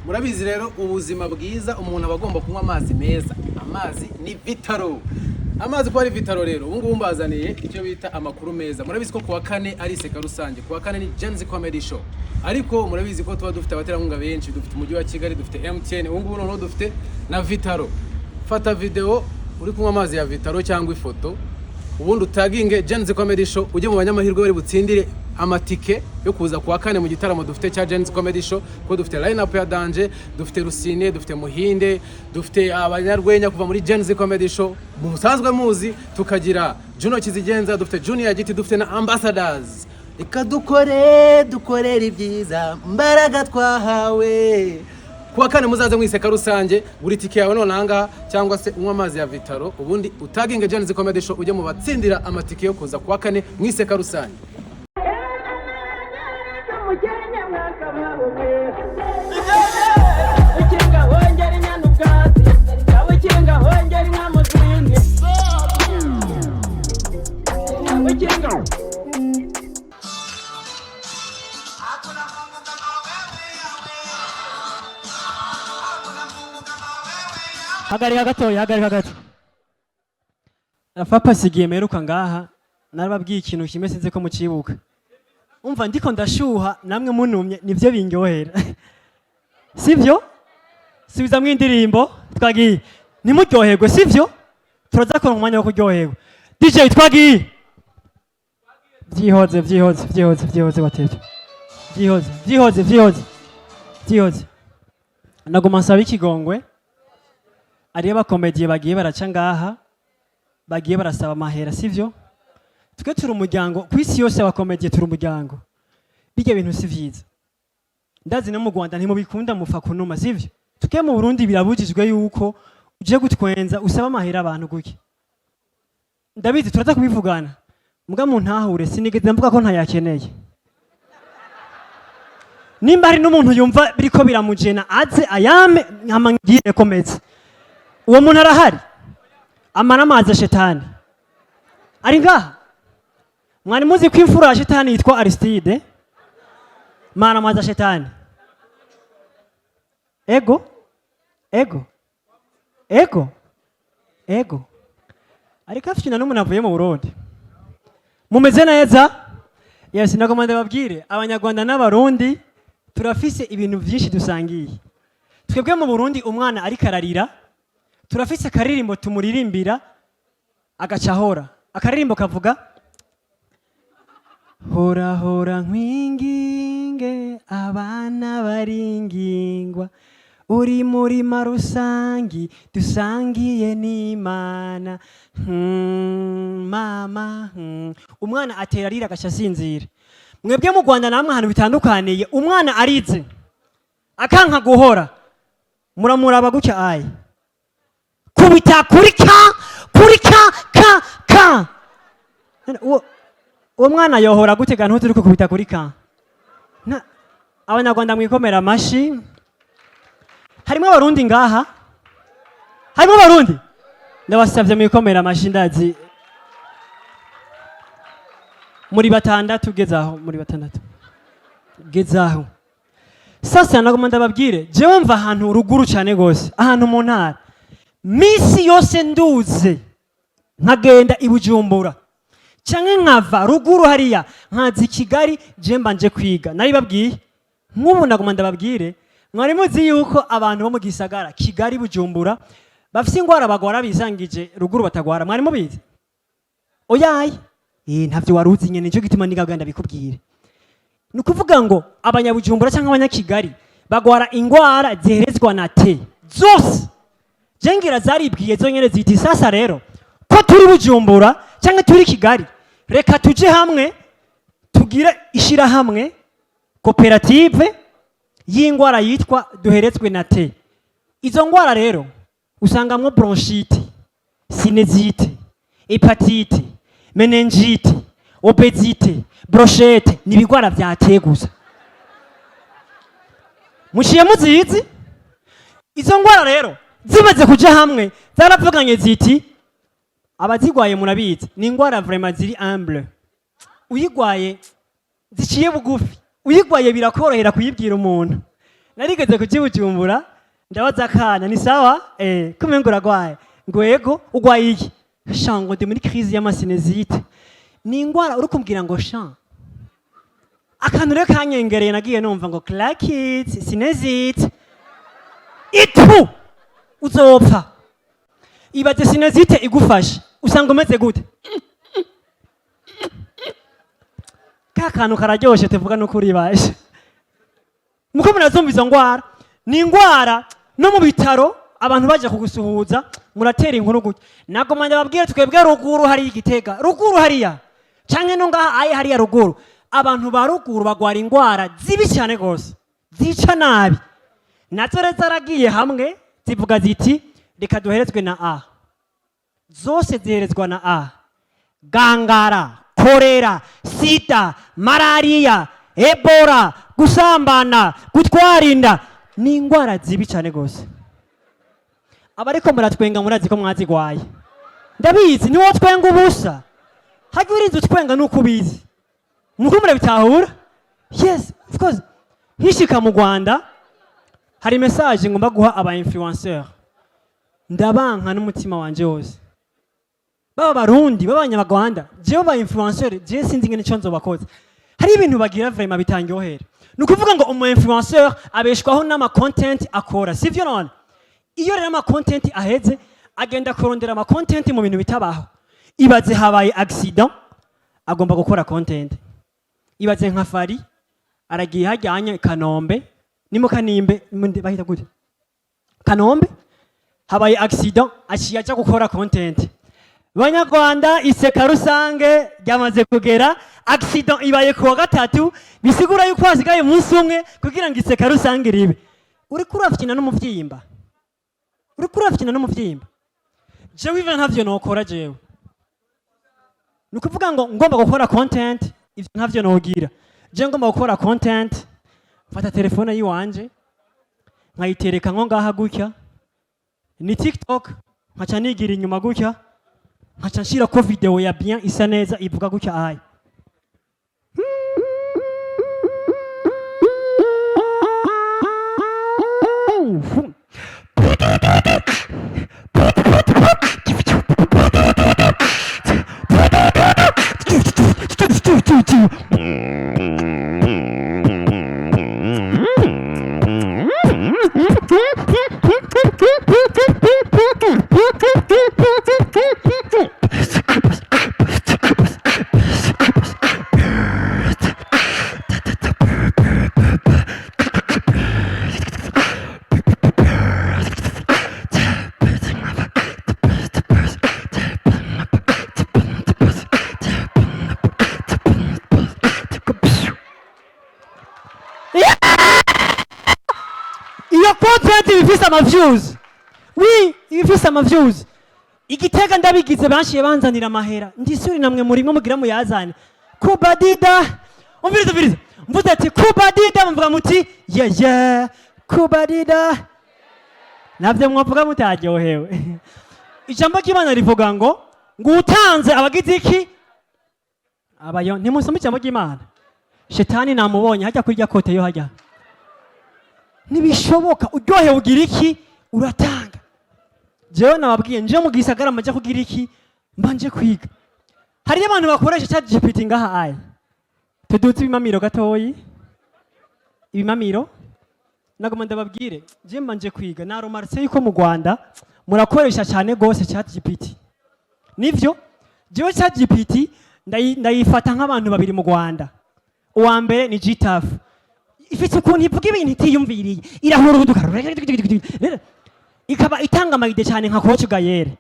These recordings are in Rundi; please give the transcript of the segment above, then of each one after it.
Murabizi rero, ubuzima bwiza umuntu aba agomba kunywa amazi meza. Amazi ni Vital'O. Amazi ko ari Vital'O rero, ubu ngubu mbazaniye icyo bita amakuru meza. Murabizi ko kuwa kane ari Iseka Rusange, kuwa kane ni Gen-Z Comedy Show. Ariko murabizi ko tuba dufite abaterankunga benshi, dufite umujyi wa Kigali, dufite MTN, ubu ngubu noneho dufite na Vital'O. Fata video uri kunywa amazi ya Vital'O cyangwa ifoto, ubundi utaginge Gen-Z Comedy Show, ujye mu banyamahirwe bari butsindire amatike yo kuza kuwa kane mu gitaramo dufite cya Gen-Z Comedy Show, kuko dufite line up ya danger, dufite Rusine, dufite Muhinde, dufite abanyarwenya kuva muri Gen-Z Comedy Show musanzwe muzi, tukagira Juno Kizigenza, dufite Junior Giti, dufite na Ambassadors. Reka dukore, dukorere ibyiza mbaraga twahawe. Kuwa kane muzaze mwiseka rusange, buri tike yawe none ahangaha cyangwa se unywa amazi ya Vital'O, ubundi utaginge Gen-Z Comedy Show, ujye mu batsindira amatike yo kuza kuwa kane mwiseka rusange. Ukinga hongera inyana ubwatsi, ukinga hongera inka mu zindi, ukinga. Hagarika gatoya, hagarika gato. Rafa pasigiye meruka ngaha narababwiye ikintu kimwe, sinzi ko mucibuka. Umva, ndiko ndashuha namwe munumye, nivyo binyohera, sivyo? Subizamwo indirimbo, twagiye. Ntimuryoherwe, sivyo? Turaza kuronka umwanya wo kuryoherwa. DJ, twagiye. Vyihoze, vyihoze, vyihoze, vyihoze, batevye. Vyihoze, vyihoze, vyihoze, vyihoze. Naguma nsaba ikigongwe. Ariyo abakomediye bagiye baraca ngaha, bagiye barasaba amahera, sivyo? Twe turi umuryango ku isi yose, abakomediye turi umuryango. Bijya bintu si vyiza, ndazi no mu Rwanda ntimubikunda, mufa kunuma, sivyo? Twe mu Burundi birabujijwe yuko uje gutwenza usaba amahera abantu guke. Ndabizi turaza kubivugana, mbwa mu ntahure, sinigeze mvuga ko ntayakeneye. Nimba hari n'umuntu yumva biriko biramujena, aze ayame nkama ngire komeze. Uwo muntu arahari, amara amazi ya shetani ari ngaha. Mwari muzi ko imfura ya shetani yitwa Aristide? Mara amazi ya shetani. Ego, ego, ego, ego. Ariko afite n'umuntu avuye mu Burundi. Mumeze neza? Yes. Nagomba ndababwire, Abanyarwanda n'Abarundi turafise ibintu byinshi dusangiye. Twebwe mu Burundi, umwana ariko ararira, turafise akaririmbo tumuririmbira agaca ahora. Akaririmbo kavuga: "Hora hora nkwinginge, abana baringingwa, uri murima rusangi dusangiye n'Imana, mama." Umwana atera arira agaca asinzira. Mwebwe mu Rwanda namwe ahantu bitandukaniye, umwana arize akanka guhora, muramuraba gutya, ayi kubita kuri ka, kuri ka ka ka. Uwo mwana yohora gute ga ntuturi kukubita kuri ka? Abanyarwanda mwikomera amashi. Harimo Abarundi ngaha? Harimo Abarundi? Ndabasabye mwikomera amashi. Ndazi muri batandatu, gezaho, muri batandatu, gezaho. Sasa nagomba ndababwire, jewe mva ahantu ruguru cyane gose, ahantu mu ntara. Misi yose nduze nkagenda i Bujumbura canke nkava ruguru hariya nkaza i Kigali, je mba nje kwiga. Naribabwiye. Nk'ubu nagomba ndababwire, mwari muzi yuko abantu bo mu gisagara Kigali, Bujumbura bafise ingwara bagwara bisangije ruguru batagwara? Mwari mubizi? Oyaye, ntavyo wari uzi nyene, nico gituma nigabwa ndabikubwire. Ni ukuvuga ngo Abanyabujumbura cyangwa Abanyakigali bagwara ingwara ziherezwa na te zose. Jengira zaribwiye zonyene ziti: "Sasa rero ko turi Bujumbura cyangwa turi Kigali, reka tuje hamwe tugire ishirahamwe, koperative y'ingwara yitwa duheretswe na te." Izo ngwara rero usangamwo bronchite, sinusite, hépatite, méningite, obésité, brochette. Ni ibigwara vyateye gusa muciye muzizi. Izo ngwara rero zimaze kuja hamwe, zaravuganye ziti: "Abazigwaye murabizi, ni ingwara vraiment ziri humble, uyigwaye ziciye bugufi, uyigwaye birakorohera kuyibwira umuntu." Narigeze kuja i Bujumbura, ndabaza akana: "Ni sawa, kumengo uragwaye?" Ngo: "Yego." "Ugwaye iki?" "Sha," ngo, "ndi muri crise y'ama sinusite." Ni ingwara uri kumbwira ngo sha akantu rero kanyengereye. Nagiye numva ngo claquette, sinusite, itu uzopfa. Ibaze sinusite igufashe, usanga umeze gute? Ka kantu kararyoshe, tuvuga n'ukuri baje muko murazumva. Izo ngwara ni ingwara no mu bitaro abantu baje kugusuhuza muratera inkuru gutya. Nagoma ndababwira, twebwe ruguru hariya Igitega, ruguru hariya canke no ngaha aye hariya ruguru, abantu ba ruguru bagwara ingwara zibi cyane gose, zica nabi. Nazo rero zaragiye hamwe zivuga ziti: "Reka duherezwe na A." Zose ziherezwa na A: gangara, korera, sida, malariya, Ebola, gusambana, gutwara inda. Ni ingwara zibi cyane gose. Abariko muratwenga murazi ko mwazigwaye, ndabizi. Niwo twenga ubusa hajya urinze utwenga nuko ubizi, muko murabitahura. Yes, of course. Nkishika mu Rwanda hari message ngomba guha aba influenceur. Ndabanka n'umutima wanje wose, baba Barundi, b'Abanyarwanda. Jewe ba influenceur, jewe sinzi ingene ico nzobakoza. Hari ibintu bagira vraiment bitangyohera. Ni ukuvuga ngo umu influenceur abeshwaho n'ama content akora, sivyo? None iyo rero ama content aheze, agenda kurondera ama content mu bintu bitabaho. Ibaze habaye accident, agomba gukora content. Ibaze nka Fari aragiye hajyanye i Kanombe, ni mu Kanimbe, bahita gute, Kanombe, habaye accident, aciye aja gukora content: "Banyarwanda, iseka rusange ryamaze kugera." Accident ibaye kuwa gatatu, bisigura yuko hasigaye umunsi umwe kugira ngo iseka rusange ribe. Uriko urafyina n'umuvyimba, uriko urafyina n'umuvyimba. Jewe ivyo ntavyo nokora. Jewe ni ukuvuga ngo ngomba gukora content, ivyo ntavyo nogira. Jewe ngomba gukora content, mfata telefone yiwanje nkayitereka nko ngaha gutya, ni TikTok, nkaca nigira inyuma gutya, nkaca nshirako video ya bien, isa neza, ivuga gutya aya: Iyo content iba ifise ama views, oui, iba ifise ama views. Igitega ndabigize, banciye banzanira amahera. Ndisuri namwe murimwo mugira muyazane. Kubadida, umviriza, umviriza, mvuze ati kubadida, muvuga muti ye kubadida. Navyo mwavuga mutaryohewe. Ijambo ry'Imana rivuga ngo utanze abagize iki abayo. Ntimusome ijambo ry'Imana? Shetani namubonye hajya kurya kote yo hajya. Ntibishoboka. Uryohewe ugira iki? Uratanga. Jewe nababwiye, nje mu gisagara maja kugira iki? Mbanje kwiga. Hariyo abantu bakoresha Chat GPT ngaha aya. Tuduze ibimamiro gatoyi, ibimamiro. Nagoma ndababwire, je mbanje kwiga. Naromarse yuko mu Rwanda murakoresha cyane gose Chat GPT, nivyo? Jewe Chat GPT ndayifata nk'abantu babiri mu Rwanda. Uwa mbere ni Gtaf, ifite ukuntu ivuga ibintu itiyumviriye, irahuruduka, ikaba itanga ama idées cyane nka coach Gayere.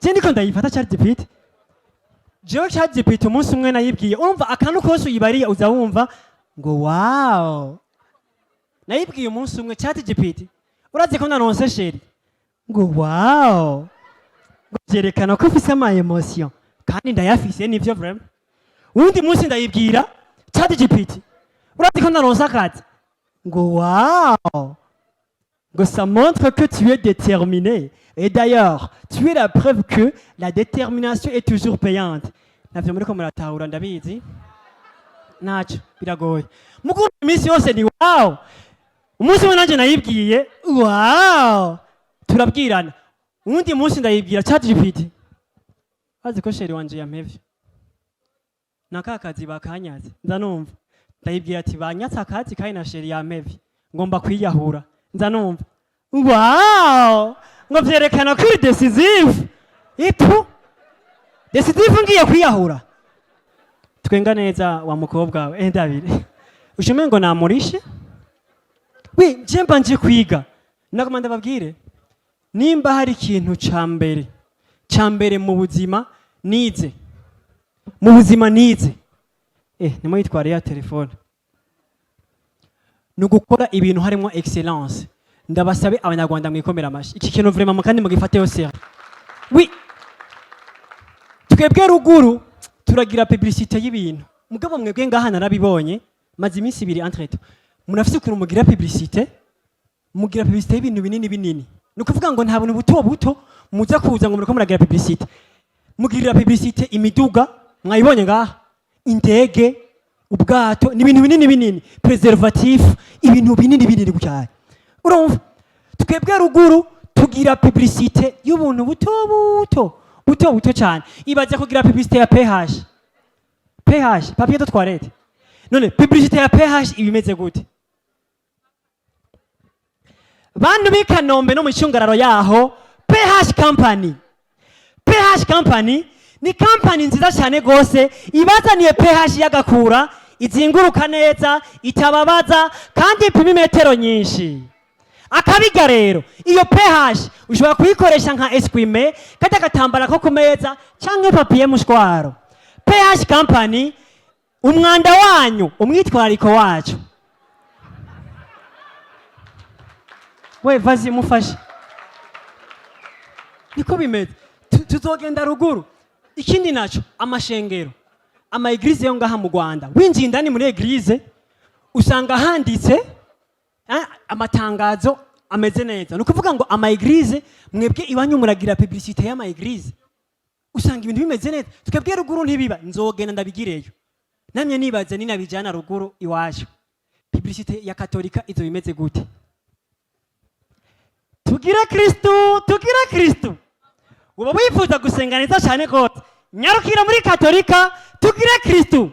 Je ndiko ndayifata Chat GPT. Jewe Chat GPT umunsi umwe nayibwiye, urumva akantu kose uyibariye uza wumva ngo wow. Nayibwiye umunsi umwe: "Chat GPT, urazi ko naronse chéri?" Ngo: "Wow," ngo "byerekana ko ufise ama émotion." Kandi ndayafise, nivyo vraiment. Uwundi munsi ndayibwira: "Chat GPT, urazi ko naronse akazi?" Ngo: "Wow," ngo "ça montre que tu es déterminé et d'ailleurs tu es la preuve que la détermination est toujours payante." Navyo muriko muratahura, ndabizi. Ntacyo biragoye. Mugo iminsi yose ni wow. Umunsi umwe nanjye nayibwiye wow, turabwirana. Uwundi munsi ndayibwira Chat GPT, azi ko chéri wanje yampevye na ka kazi bakanyatse. Nza numva ndayibwira ati: "Banyatse akazi kandi na chéri yampevye, ngomba kwiyahura." Nza numva wow, ngo vyerekana ko uri décisive. Itu décisive, ngiye kwiyahura. Twenga neza wa mukobwa we. Ndabire ushime ngo namurishe. Oui, je mba nje kwiga. Nagoma ndababwire, nimba hari ikintu ca mbere ca mbere mu buzima nize, mu buzima nize, nimuyitware ya telefone, ni ugukora ibintu harimo excellence. Ndabasabe Abanyarwanda mwikomera amashi iki kintu vraiment, kandi mugifateho sérieux. Oui, twebwe ruguru turagira publicité y'ibintu, mugabo mwebwe ngaha narabibonye, maze iminsi 2 entre-temps, murafise ukuntu mugira publicité, mugira publicité y'ibintu binini binini. Ni ukuvuga ngo nta buntu buto buto muza kuza ngo muriko muragira publicité. Mugirira publicité imiduga, mwayibonye ngaha, indege, ubwato, ni ibintu binini binini, préservatif, ibintu binini binini cyane. Urumva, twebwe ruguru tugira publicité y'ubuntu buto buto buto buto cyane. Ibaze kugira publicité ya PH, PH, papier de toilette. None publicité ya PH ibimeze gute? Bantu b'i Kanombe no mu cyungararo yaho, PH Company, PH Company ni company nziza cyane rwose, ibazaniye PH y'agakura, izinguruka neza, itababaza kandi ipima imetero nyinshi. Akabiga rero, iyo PH ushobora kuyikoresha nka essuie-main, kajya agatambara ko ku meza, cyangwa papier mouchoir. PH Company, umwanda wanyu umwitwarariko wacu. We vazi mufashe, niko bimeze. Tuzogenda ruguru. Ikindi naco, amashengero, ama église yo ngaha mu Rwanda, winjiye indani muri église usanga handitse amatangazo ameze neza. Ni ukuvuga ngo ama église, mwebwe iwanyu muragira publicité y'ama église, usanga ibintu bimeze neza. Twebwe ruguru ntibiba. Nzogenda ndabigireyo. Namye nibaza, ninabijana ruguru iwacu, publicité ya Katolika izo bimeze gute? Tugire Kristu, tugire Kristu. Uba wifuza gusenga neza cyane rwose, nyarukira muri Katolika. Tugire Kristu.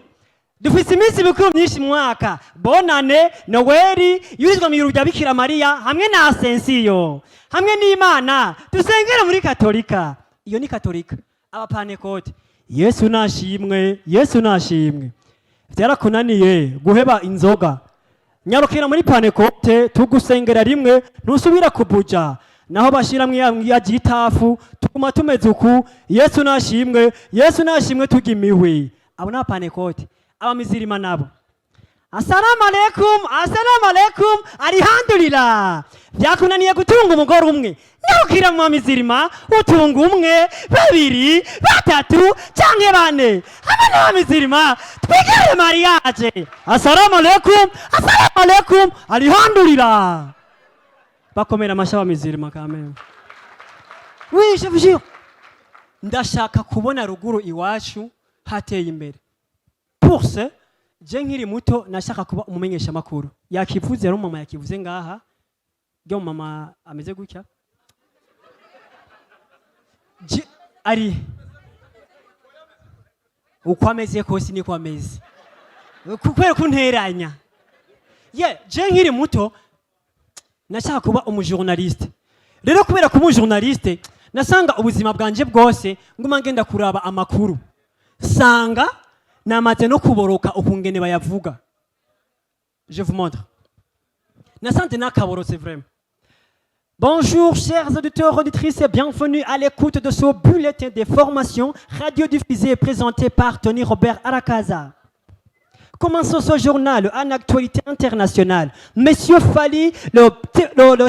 Dufise iminsi mikuru myinshi mu mwaka: Bonane, Noweli, yurizwa mu biro bya Bikira Mariya hamwe na Asensiyo. Hamwe n'Imana dusengere muri Katolika. Iyo ni Katolika. Abapanekote, Yesu nashimwe, Yesu nashimwe. Byarakunaniye guheba inzoga, nyarukira muri Panekote, tugusengera rimwe ntusubira kubuja. Naho bashiramwo ya gitafu, tuguma tumeze uku. Yesu nashimwe, Yesu nashimwe, turya imihwi. Abo ni Abapanekote. Abamizirima nabo: "Assalamu alaikum, assalamu alaikum, alhamdulillah." Byakunaniye gutunga umugore umwe, nyarukira mu bamizirima, utunga umwe, babiri, batatu canke bane. Hamwe n'abamizirima twigire mariage. Assalamu alaikum, assalamu alaikum, alhamdulillah. Bakomera amashyi abamizirima kameme. Oui, je vous jure, ndashaka kubona ruguru iwacu hateye imbere. Pour ce, je nkiri muto nashaka kuba umumenyeshamakuru. Yakivuze rero mama, yakivuze ngaha ryo mama ameze gutya. Ari uko ameze kose niko ameze kubera kunteranya. Ye, je nkiri muto nashaka kuba umujournaliste. Rero kubera kuba umujournaliste, nasanga ubuzima bwanje bwose nguma ngenda kuraba amakuru, sanga namaze no kuboroka ukungene bayavuga. Je vous montre, nasanze nakaborotse vraiment. Bonjour chers auditeurs, auditrices et bienvenue à l'écoute de ce bulletin des formations radiodiffusé et présenté par Tony Robert Arakaza. Commençons ce journal en actualité internationale. Monsieur Fally, le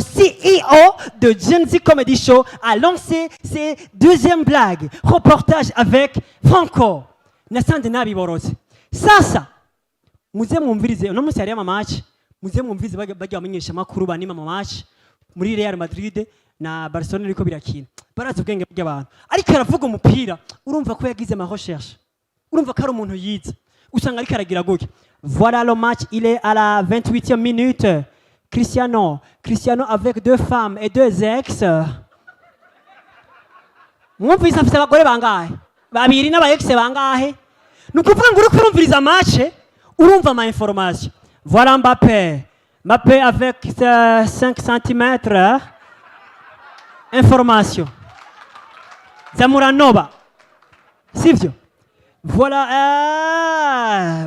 CEO de Gen Z Comedy Show, a lancé ses deuxièmes blagues. Reportage avec Franco. Nasanze nabiborotse. Sasa, muze mwumvirize, uno munsi hariyo ama match, muze mwumvirize bajya bamenyesha amakuru banima ama match muri Real Madrid na Barcelona iriko birakina. Barazi ubwenge bw'abantu. Ariko aravuga umupira, urumva ko yagize ama recherche. Urumva ko ari umuntu yize. Usanga ariko aragira gutya: "Voilà, le match, il est à la 28e minute. Cristiano, Cristiano avec deux femmes et deux ex." Mwumvise? Afite abagore bangahe? Babiri n'aba ex bangahe? Ni ukuvuga ngo uriko urumviriza match, urumva ama information: "Voilà Mbappé, Mbappé avec 5 cm." Information zamuranoba, sivyo? "Voilà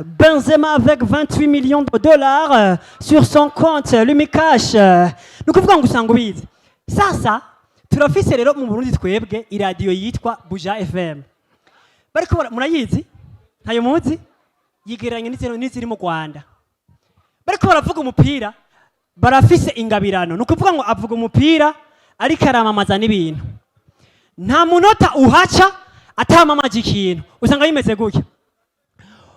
Benzema avec 28 millions de dollars sur son compte Lumicash." Ni ukuvuga ngo usanga ubizi. Sasa turafise rero mu Burundi twebwe iradiyo yitwa Buja FM. Bariko murayizi? Ntayo muzi? Yigereranya n'iziri mu Rwanda. Bariko baravuga umupira, barafise ingabirano. Ni ukuvuga ngo avuga umupira ariko aramamaza n'ibintu. Nta munota uhaca atamamaje ikintu. Usanga bimeze gutya: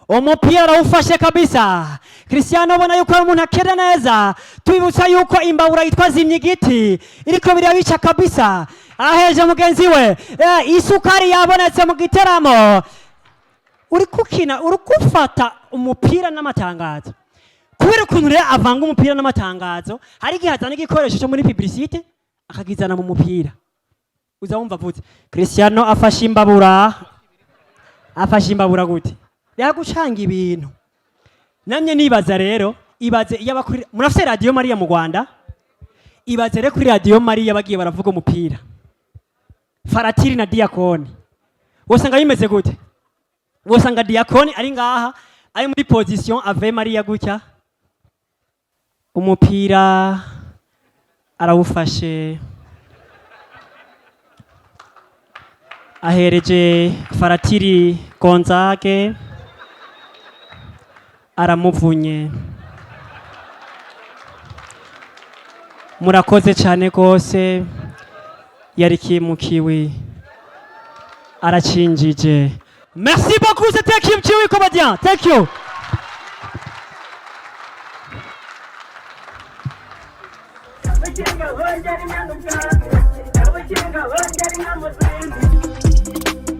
"Umupira arawufashe kabisa Cristiano, ubona yuko ari umuntu akera neza. Tubibutsa yuko imbabura yitwa zimya igiti iriko birabica kabisa, aheje mugenzi we. Isukari yabonetse mu giteramo." Uri kukina, uri gufata umupira n'amatangazo. Kubera ukuntu rero avanga umupira n'amatangazo, hari igihe azana igikoresho cyo muri publicité akakizana mu mupira. Uza wumva avuze: "Cristiano afashe imbabura." Afashe imbabura gute? Yagucanga ibintu. Namye nibaza rero, ibaze iyo abakuri murafise Radio Maria mu Rwanda, ibaze rero kuri Radio Maria bagiye baravuga umupira, Faratiri na Diakoni, wosanga bimeze gute? Wosanga Diakoni ari ngaha, ari muri position Ave Maria gutya: "Umupira arawufashe, ahereje Faratiri Gonzage, aramuvunye. Murakoze cyane rwose, yari kimukiwe aracinjije." Merci beaucoup, c'était Kim Kiwi Comédien. Thank you. Ubukinga hongera inyana ubwatsi, ubukinga hongera inka mu zindi.